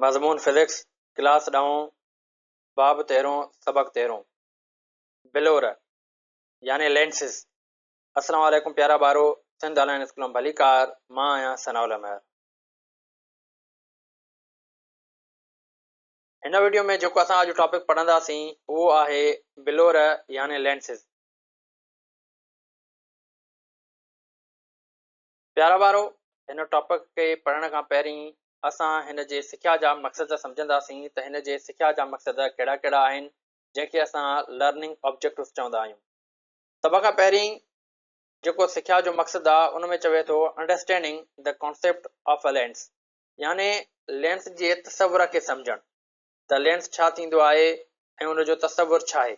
مضمون physics, class ڏهون، باب تيرهون، سبق تيرهون، بلور يعني لينسز. السلام عليڪم پيارا ٻارو، سنڌ آن لائين اسڪول ۾ ڀليڪار، مان آهيان ثناء الله مهر. هن وڊيو ۾ جيڪو اسان اڄ ٽاپڪ پڙهنداسين اهو آهي بلور يعني لينسز. پيارا ٻارو، هن ٽاپڪ کي پڙهڻ کان پهرين اسان هن جي سکيا جا مقصد سمجهنداسين ته هن جي سکيا جا مقصد ڪهڙا ڪهڙا آهن، جنهن کي اسان لرننگ آبجيڪٽوز چوندا آهيون. سڀ کان پهرين جيڪو سکيا جو مقصد آهي ان ۾ چوي ٿو understanding the concept of a lens يعني لينس جي تصور کي سمجهڻ ته لينس ڇا ٿيندو آهي ۽ ان جو تصور ڇا آهي.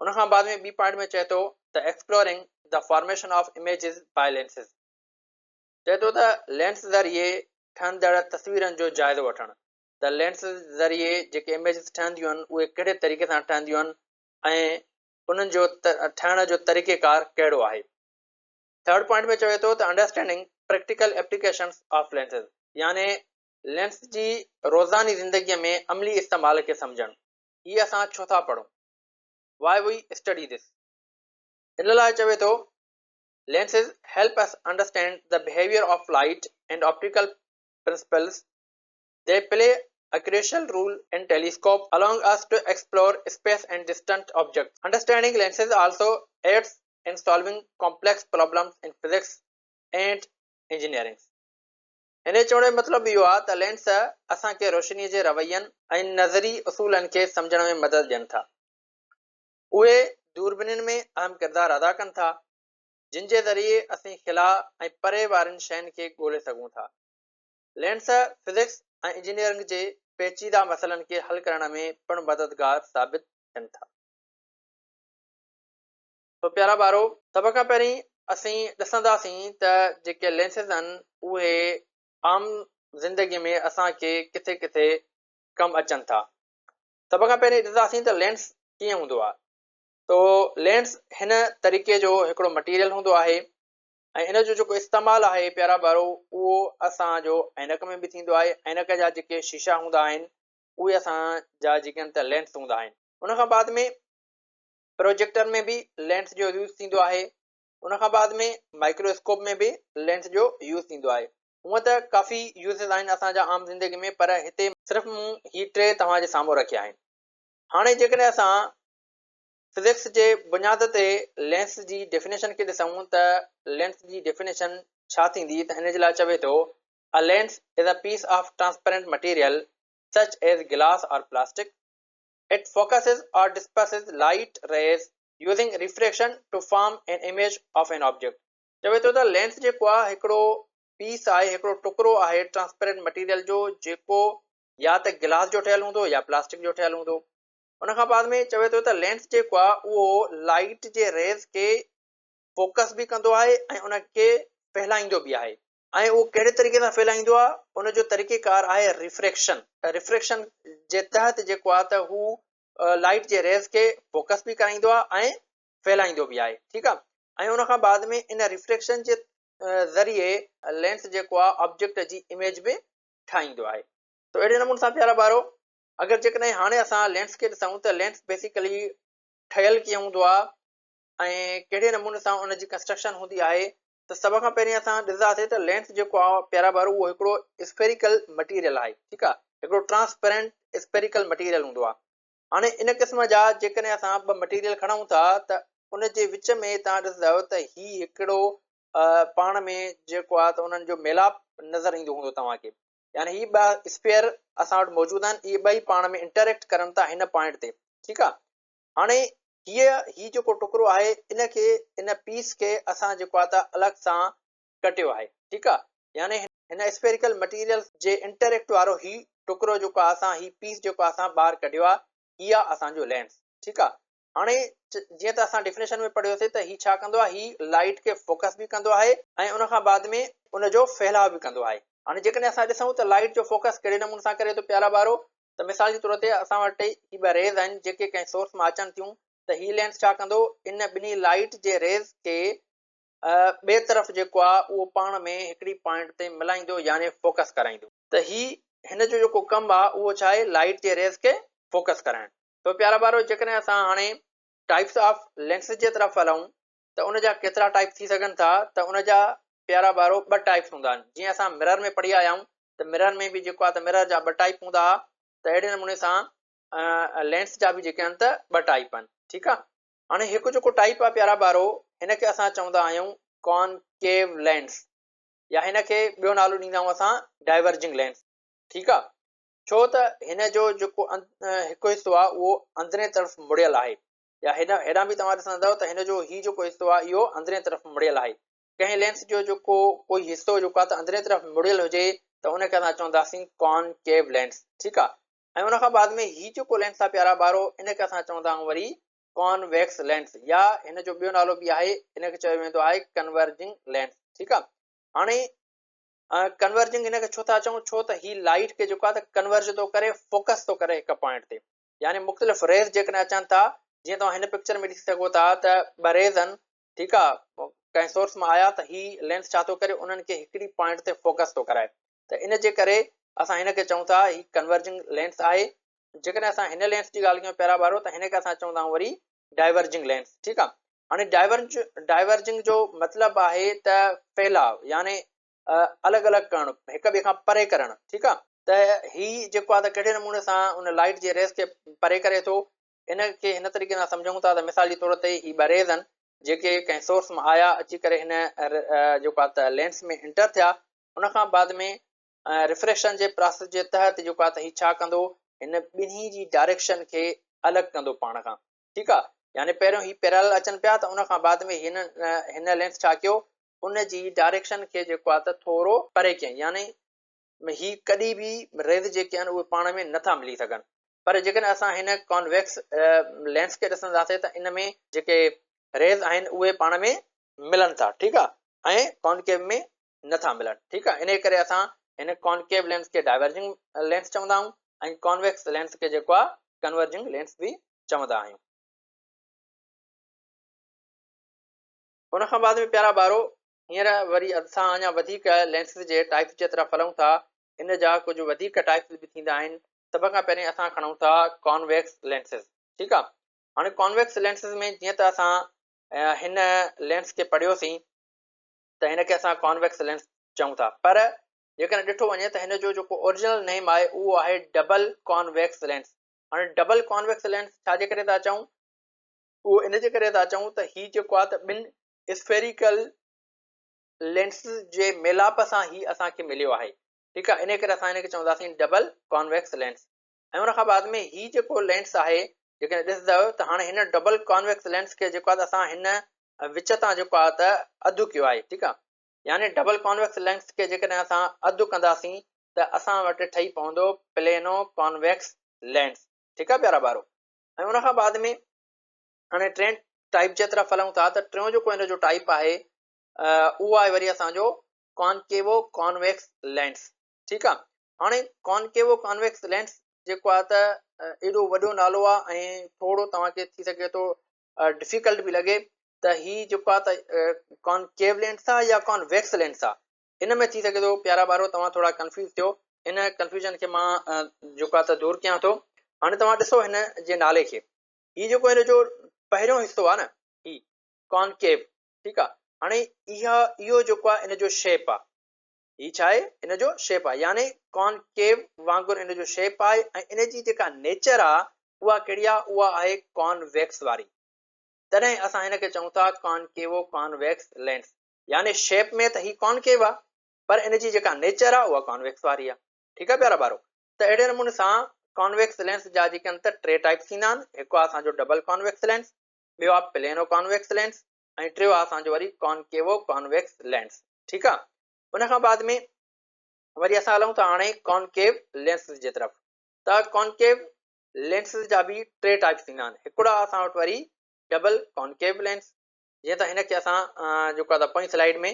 ان کان بعد ۾ ٻي پوائنٽ ۾ چئي ٿو ته exploring the formation of images by lenses چئي ٿو ته لينس ذريعي ٺهندڙ تصويرن جو جائزو وٺڻ ته لينس ذريعي جيڪي اميجز ٺهنديون آهن اهي ڪهڙي طريقي سان ٺهنديون آهن ۽ انهن جو ٺهڻ جو طريقي ڪار ڪهڙو آهي. ٿرڊ پوائنٽ ۾ چوي ٿو ته understanding practical applications of lenses يعني لينس جي روزاني زندگي ۾ عملي استعمال کي سمجهڻ. هي اسان ڇو ٿا پڙهون؟ Why we study this? ان لاء چوي ٿو Lenses help us understand the behavior of light and optical principles. They play a crucial role in telescope, allowing us to explore space and distant objects. Understanding lenses also aids in solving complex problems in physics and engineering. هن جي چوڻ جو مطلب اهو آهي ته lens اسان کي روشنيء جي روين ۽ نظري اصولن کي سمجهڻ ۾ مدد ڏين ٿا. اهي دوربينين ۾ اهم ڪردار ادا ڪن ٿا، جن جي ذريعي اسين خلا ۽ پري وارين شين کي ڳولي سگهون ٿا. لينس فزڪس ۽ انجنيئرنگ جي پيچيده مسئلن کي حل ڪرڻ ۾ پڻ مددگار ثابت ٿين ٿا. سو پيارا ٻارو! سڀ کان پهرين اسين ڏسنداسين ته جيڪي لينسز آهن اهي عام زندگي ۾ اسان کي ڪٿي ڪٿي ڪم اچن ٿا. سڀ کان پهرين ڏسنداسين ته لينس ڪيئن هوندو آهي. تو لينس هن طريقي جو هڪڙو مٽيريل هوندو آهي ۽ ان جو جيڪو استعمال آهي پيارا ٻارو اهو اسان جو عينڪ ۾ به ٿيندو آهي. عينڪ جا جيڪي شيشا هوندا آهن اهي اسان جا جيڪي آهن ته لينس هوندا آهن. ان کان بعد ۾ پروجيڪٽر ۾ به لينس جو يوز ٿيندو آهي ان کان بعد ۾ مائڪرو اسڪوپ ۾ به لينس جو يوز ٿيندو آهي هونء ته ڪافي يوزز آهن اسان جا عام زندگي ۾ پر هتي صرف مون هي ٽي توهان جي سامهون رکيا آهن هاڻي جيڪڏهن اسان فزڪس جي بنياد تي لينس جي ڊيفينيشن کي ڏسون ته لينس جي ڊيفينيشن ڇا ٿيندي ته ان جي لاء چوي ٿو A lens is a piece of transparent material such as glass or plastic. It focuses or disperses light rays using refraction to form an image of an object. چوي ٿو ته لينس جيڪو آهي هڪڙو پيس آهي هڪڙو ٽڪرو آهي ٽرانسپيرنٽ مٽيريل جو جيڪو يا ته گلاس جو ٺهيل هوندو يا پلاسٽڪ جو ٺهيل هوندو. ان کان بعد ۾ چوي ٿو ته لينس جيڪو آهي اهو لائيٽ جي ريز کي فوڪس به ڪندو آهي ۽ ان کي ڦهلائيندو به آهي. ۽ اهو ڪهڙي طريقي سان ڦهلائيندو آهي ان جو طريقي ڪار آهي ريفريڪشن ريفريڪشن جي تحت جيڪو آهي ته هو لائيٽ جي ريز کي فوڪس به ڪرائيندو آهي ۽ ڦهلائيندو به آهي ٺيڪ آهي ۽ ان کان بعد ۾ ان ريفريڪشن جي ذريعي لينس جيڪو آهي آبجيڪٽ جي اميج به ٺاهيندو آهي تو اهڙي نموني سان پيارا ٻارو اگر جيڪڏهن هاڻي اسان لينس کي ڏسون ته لينس بيسيڪلي ٺهيل ڪيئن هوندو آهي ۽ ڪهڙي نموني سان ان جي ڪنسٽرڪشن هوندي آهي ته سڀ کان پهرين اسان ڏسنداسين ته لينس جيڪو آهي پيارا ٻارو اهو هڪڙو اسفيريڪل مٽيريل آهي ٺيڪ آهي هڪڙو ٽرانسپيرنٽ اسفيريڪل مٽيريل هوندو آهي هاڻي ان قسم جا جيڪڏهن اسان ٻه مٽيريل کڻون ٿا ته ان جي وچ ۾ تان ڏسندو ته هي هڪڙو پاڻ ۾ جيڪو آهي ته انهن جو ميلاپ نظر ايندو هوندو توهان کي يعني هي ٻه اسفيئر اسان وٽ موجود آهن اهي ٻئي پاڻ ۾ انٽريڪٽ ڪرن ٿا هن پوائنٽ تي ٺيڪ آهي هاڻي هيء هي جيڪو ٽڪرو آهي ان کي ان پيس کي اسان جيڪو آهي ته الڳ سان ڪٽيو آهي ٺيڪ آهي يعني هن اسفيريڪل مٽيريل جي انٽريڪٽ وارو هي ٽڪرو جيڪو آهي اسان هي پيس جيڪو آهي اسان ٻاهر ڪڍيو آهي هي آهي اسان جو لينس ٺيڪ آهي هاڻي جيئن ته اسان ڊيفينيشن ۾ پڙهيوسي ته هي ڇا ڪندو آهي هي لائيٽ کي فوڪس به ڪندو آهي ۽ ان کان بعد ۾ ان جو ڦهلاء به ڪندو آهي هاڻي جيڪڏهن اسان ڏسون ته لائيٽ جو فوڪس ڪهڙي نموني سان ڪري ٿو پيارا ٻارو ته مثال جي طور تي اسان وٽ هي ٻه ريز آهن جيڪي ڪنهن سورس مان اچن ٿيون ته هي لينس ڇا ڪندو ان ٻنهي لائيٽ جي ريز کي ٻئي طرف جيڪو آهي اهو پاڻ ۾ هڪڙي پوائنٽ تي ملائيندو يعني فوڪس ڪرائيندو. ته هي هن جو جيڪو ڪم آهي اهو ڇا آهي؟ لائيٽ جي ريز کي فوڪس ڪرائڻ. ته پيارا ٻارو جيڪڏهن اسان هاڻي ٽائپس آف لينسز جي طرف هلون ته ان جا ڪيترا ٽائپ ٿي سگهن ٿا؟ ته ان جا پيارا ٻارو ٻه ٽائپس هوندا آهن. جيئن اسان مرر ۾ پڙهي آيا آهيون ته مرر ۾ به جيڪو آهي ته مرر جا ٻه ٽائپ هوندا هئا، ته اهڙي نموني سان لينس جا به جيڪي آهن ته ٻه ٽائپ آهن. ٺيڪ آهي، هاڻي هڪ جيڪو ٽائپ آهي پيارا ٻارو هن کي اسان چوندا آهيون ڪانڪيو لينس يا هن کي ٻيو نالو ڏيندا آهيون اسان ڊائيورجنگ لينس. ٺيڪ آهي، ڇو ته هن جو جيڪو هڪ حصو آهي اهو اندرين طرف مڙيل آهي، يا هيڏانهن به توهان ڏسندؤ ته هن جو هي جيڪو حصو آهي اهو اندرين طرف مڙيل آهي. ڪنهن لينس جو جيڪو ڪوئي حصو جيڪو آهي ته اندرين طرف مڙيل هجي ته ان کي اسان چونداسين ڪانڪيو لينس. ٺيڪ آهي، ۽ ان کان بعد ۾ هي جيڪو لينس آهي پيارا ٻارو ان کي اسان چوندا آهيون وري ڪانويڪس لينس يا هن جو ٻيو نالو به آهي، ان کي چيو ويندو آهي ڪنورجنگ لينس. ٺيڪ آهي، هاڻي ڪنورجنگ هن کي ڇو ٿا چئون؟ ڇو ته هي لائيٽ کي جيڪو آهي ته ڪنورج ٿو ڪري، فوڪس ٿو ڪري هڪ پوائنٽ تي، يعني مختلف ريز جيڪڏهن اچن ٿا، جيئن توهان هن پڪچر ۾ ڏسي سگهو ٿا ته ٻه ريز آهن، ٺيڪ آهي، ڪنهن سورس مان آيا ته هي لينس ڇا ٿو ڪري؟ انهن کي هڪڙي پوائنٽ تي فوڪس ٿو ڪرائي، ته ان جي ڪري اسان هن کي چئون ٿا هي ڪنورجنگ لينس آهي. جيڪڏهن اسان هن لينس جي ڳالهه ڪيون پيرا ٻارو ته هن کي اسان چوندا آهيون وري ڊائيورجنگ لينس. ٺيڪ آهي، هاڻي ڊائيورجنگ جو مطلب آهي ته ڦهلاء، يعني الڳ الڳ ڪرڻ، هڪ ٻئي کان پري ڪرڻ. ٺيڪ آهي، ته هي جيڪو آهي ته ڪهڙي نموني سان ان لائيٽ جي ريز کي پري ڪري ٿو، ان کي هن طريقي سان سمجهون ٿا ته مثال جي طور تي هي ٻه ريز آهن جيڪي ڪنهن سورس مان آيا، اچي ڪري هن جيڪو آهي ته لينس ۾ انٽر ٿيا، ان کان بعد ۾ ريفريڪشن جي پراسيس جي تحت جيڪو آهي ته هي ڇا ڪندو؟ هن ٻنهي جي ڊائريڪشن کي الڳ ڪندو پاڻ کان. ٺيڪ آهي، يعني پهريون هي پيرالل اچن پيا ته ان کان بعد ۾ هن هن لينس ڇا ڪيو؟ ان جي ڊائريڪشن کي جيڪو آهي ته ٿورو پري ڪيائين، يعني هي ڪڏهن به ريز جيڪي آهن اهي پاڻ ۾ نٿا ملي سگهن. پر جيڪڏهن اسان هن ڪانويڪس لينس کي ڏسنداسين ته ان ۾ جيڪي ريز آهن اهي پاڻ ۾ ملن ٿا. ٺيڪ آهي، ۽ ڪانڪيو ۾ نٿا ملن. ٺيڪ آهي، انهيء ڪري اسان هن ڪانڪيو لينس کي ڊائيورجنگ لينس چوندا آهيون ۽ ڪانويڪس لينس کي جيڪو آهي ڪنورجنگ لينس به چوندا آهيون. ان کان بعد ۾ پيارا ٻارو هينئر وري اسان اڃا وڌيڪ لينسز جي ٽائپس جي طرف هلون ٿا. ان جا ڪجهه وڌيڪ ٽائپس به ٿيندا آهن. سڀ کان پهرين اسان کڻون ٿا ڪانويڪس لينسز. ٺيڪ آهي، هاڻي ڪانويڪس لينسز ۾ جيئن ته اسان هن لينس کي پڙهيوسين ته هن کي اسان ڪانويڪس لينس چئون ٿا، پر جيڪڏهن ڏٺو وڃي ته هن جو جيڪو اوريجنل نيم آهي اهو آهي ڊبل ڪانويڪس لينس. هاڻي ڊبل ڪانويڪس لينس ڇا جي ڪري ٿا چئون؟ اهو ان جي ڪري ٿا چئون ته هي جيڪو آهي ته ٻن اسفيريڪل لينسز جي ميلاپ سان هي اسان کي مليو آهي. ٺيڪ آهي، ان ڪري اسان هن کي چونداسين ڊبل ڪانويڪس لينس. ۽ ان کان بعد ۾ هي جيڪو لينس آهي جيڪڏهن ڏسندؤ ته هاڻي هن ڊبل ڪانويڪس لينس کي جيڪو آهي اسان هن وچ تان جيڪو آهي ته اڌ ڪيو آهي. ٺيڪ آهي، يعني ڊبل ڪانويڪس لينس کي جيڪڏهن اسان اڌ ڪنداسين ته اسان وٽ ٺهي پوندو پلينو ڪانويڪس لينس. ٺيڪ آهي پيارا ٻارو، ۽ ان کان بعد ۾ هاڻي ٽئين ٽائپ جي طرف هلون ٿا ته ٽيون جيڪو هن جو ٽائپ آهي اهو آهي وري اسان جو ڪانڪيوو ڪانويڪس لينس. ٺيڪ آ، هاڻي ڪانڪيوو ڪانويڪس لينس جيڪو آ ته ايڏو وڏو نالو آ ۽ ٿورو توهان کي ٿي سگهي ٿو ڊفيڪلٽ به لڳي ته هي جيڪو آ ته ڪانڪيو لينس آ يا ڪانويڪس لينس آ، ان ۾ ٿي سگهي ٿو پيارا ٻارو توهان ٿورا ڪنفيوز ٿيو. ان ڪنفيوزن کي مان جيڪو آ ته دور ڪيان ٿو. هاڻي توهان ڏسو هن جي نالي کي، هي جيڪو هن جو پهريون حصو آ نه هي ڪانڪيو، ٺيڪ آ، هاڻي اها اهو جيڪو آ ان جو شيپ آ، هي ڇا آهي؟ ان جو شيپ آهي، يعني ڪانڪيو وانگر ان جو شيپ آهي ۽ ان جي جيڪا نيچر آهي اها ڪهڙي آهي؟ اها آهي ڪانويڪس واري. تڏهن اسان هن کي چئون ٿا ڪانڪيوو ڪانويڪس لينس، يعني شيپ ۾ ته هي ڪانڪيو آهي پر ان جي جيڪا نيچر آهي اها ڪانويڪس واري آهي. ٺيڪ آهي پيارا ٻارو، ته اهڙي نموني سان ڪانويڪس لينس جا جيڪي آهن ته ٽي ٽائپس ٿيندا آهن. هڪ آهي اسان جو ڊبل ڪانويڪس لينس، ٻيو آهي پلينو ڪانويڪس لينس ۽ ٽيون آهي اسان جو وري ڪانڪيوو ڪانويڪس لينس. ٺيڪ آ، ان کان بعد ۾ وري اسان هلون ٿا هاڻي ڪانڪيو لينسز جي طرف. ته ڪانڪيو لينسز جا به ٽي ٽائپس ٿيندا آهن. هڪڙو آ اسان وٽ وري ڊبل ڪانڪيو لينس، جيئن ته هن کي اسان جيڪو آ ته پوئين سلائيڊ ۾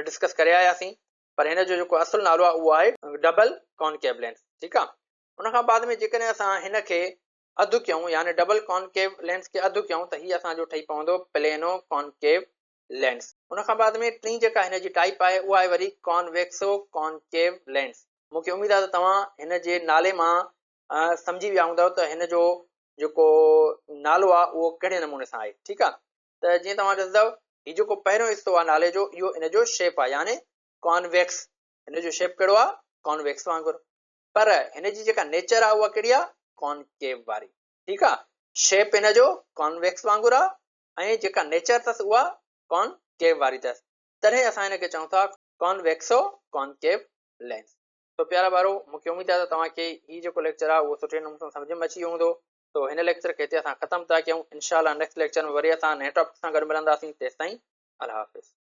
ڊسڪس ڪري آياسين، پر هن جو جيڪو اصل نالو آ اهو آهي ڊبل ڪانڪيو لينس. ٺيڪ آ، ان کان بعد ۾ جيڪڏهن اسان هن کي اڌ ڪيون، يعني ڊبل ڪانڪيو لينس کي اڌ ڪيون ته هي اسان جو ٺهي پوندو پلينو ڪانڪيو لينس. ان کان بعد ۾ ٽين جيڪا هن جي ٽائپ آهي اها آهي وري ڪانويڪسو ڪانڪيو لينس. مون کي اميد آهي ته توهان هن جي نالي مان سمجهي ويا هوندؤ ته هن جو جيڪو نالو آهي اهو ڪهڙي نموني سان آهي. ٺيڪ آهي ته جيئن توهان ڏسندؤ هي جيڪو پهريون حصو آهي نالي جو اهو ان جو شيپ آهي يعني ڪانويڪس. هن جو شيپ ڪهڙو آهي؟ ڪانويڪس وانگر. پر هن جي جيڪا نيچر آهي اها ڪهڙي آهي؟ ڪانڪيو واري. ٺيڪ آهي، شيپ هن جو ڪانويڪس وانگر آهي ۽ جيڪا نيچر اٿس اها ڪانڪيو واري اٿس، تڏهن اسان هن کي چئون ٿا ڪانويڪسو ڪانڪيو لينس. تو پيارا ٻارو مون کي اميد آهي ته توهان کي هي جيڪو ليڪچر آهي اهو سٺي نموني سان سمجهه ۾ اچي ويو هوندو. تو هن ليڪچر کي هتي اسان ختم ٿا ڪيون. انشاء الله نيڪسٽ ليڪچر ۾ وري اسان نئين ٽاپڪ سان گڏ ملنداسين. تيستائين الله حافظ.